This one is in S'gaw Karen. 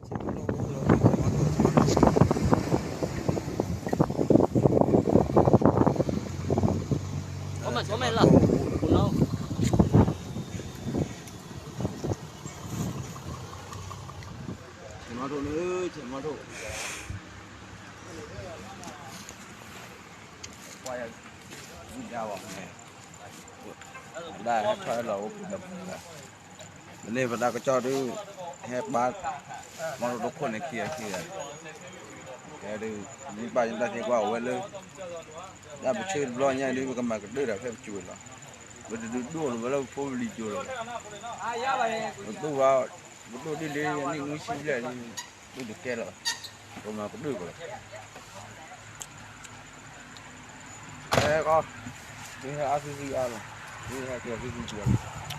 ဆဲးမီထိၣ်လီၤ, ဆဲးမီထိၣ်, ဆဲးမီထိၣ်, ဆဲးမီထိၣ်, ဆဲးမီထိၣ်, ဆဲးမီထိၣ်, ပှၤယၤ, ဒၣ်ဝဲ, ဒၣ်ဟဲဖးလီၤအိၣ်ပူၤဒီးပူၤလီၤ, မ့ၢ်န့ၢ်ပတၢ်ကစီၣ်ဒုး, ဟဲပာ်, မီထိၣ်တခိၣ်န့ၣ်ခံဂၤခံဂၤ, ကဲဒုး, မ့ၢ်ပာ်ယတၢ်သံကွၢ်အဝဲလၢ, ဒၣ်ပဆၢတဘျီညါဒုး ပကမၤကတၢၢ်ဒီးဖဲပစိၤလီၤ, ပတဒုးဒိၣ်လီၤဝဲလၢပဖိပလံၤစိၤလီၤ, ပဒိၣ်ဘၣ်, ပဒိၣ်ဒ်လၢနံၣ်နွံဆံဘျဲၣ်လံ, ဒုးတကဲလီၤ, ပမၤကတၢၢ်ကလီၤ ဟဲကီ, သုဟဲအါသုသုအါလီၤ, သုဟဲကီသုသုကီလီၤ,